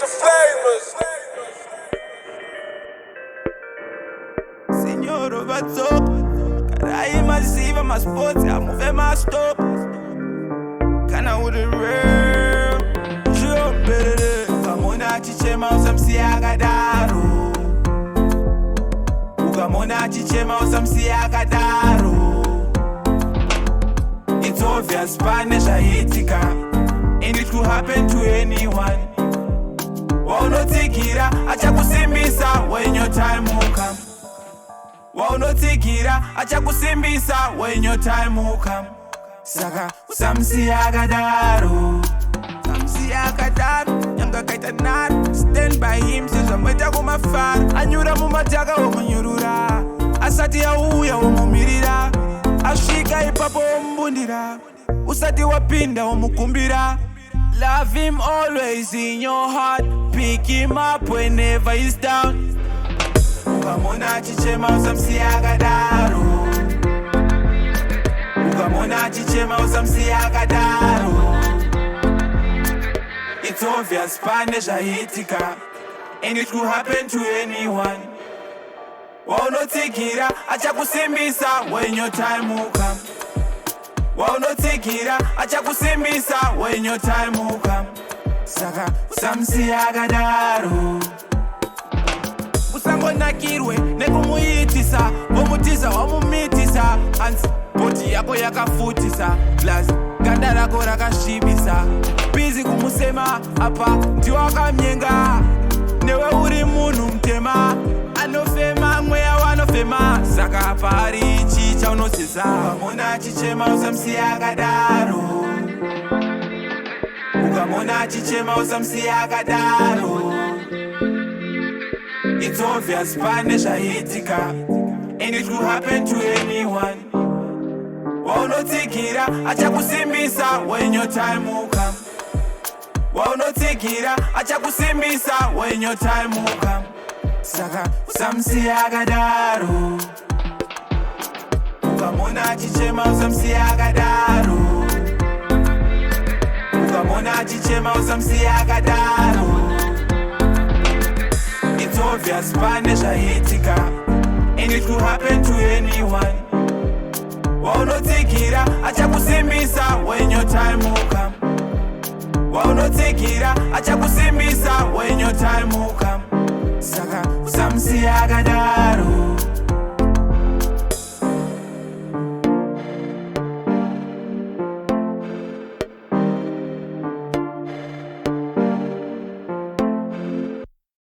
The flavors. Signoro vatsoka karai maziva masports amuve mastop kana uri real zviomberere. Ukamona achichema, usamusiya akadaro. Ukamona achichema, usamusiya akadaro. It's obvious pane zvaitika and it could happen to anyone. Waunotsigira achakusimbisa when your time will come. Waunotsigira achakusimbisa when your time will come. Saka usamusiya akadaro, usamusiya akadaro. Nyanga akaita nharo, stand by him sezvamoita kumafaro. Anyura mumataka, womunyurura. Asati auya, womumirira. Asvika ipapo, womumbundira. Usati wapinda, womukumbira. Love him always in your heart, pick him up whenever he's down. Ukamona achichema, usamusiya akadaro. Ukamona achichema, usamusiya akadaro. It's obvious pane zvaitika and it could happen to anyone. Waunotsigira achakusimbisa when your time will come. Waunotsigira achakusimbisa when your time will come. Saka usamusiya akadaro. Usangonakirwe nekumuitisa, womutiza, wamumitisa. Anzi body yako yakafutisa, plus ganda rako rakasvibisa. Busy kumusema, apa ndiwakamyenga. Newe uri munhu mutema anofema mweya wanofema, saka pari ichi chaunosesa. Ukamona achichema, usamusiya akadaro. Ukamona achichema, usamusiya akadaro. It's obvious pane zvaitika and it could happen to anyone. Waunotsigira achakusimbisa when your time will come. Waunotsigira achakusimbisa when your time will come. Saka usamusiya akadaro. Ukamona achichema, usamusiya akadaro. Ukamona achichema, usamusiya akadaro. It's obvious pane zvaitika and it could happen to anyone. Waunotsigira achakusimbisa when your time will come. Waunotsigira achakusimbisa when your time will come. Saka usamusiya akadaro.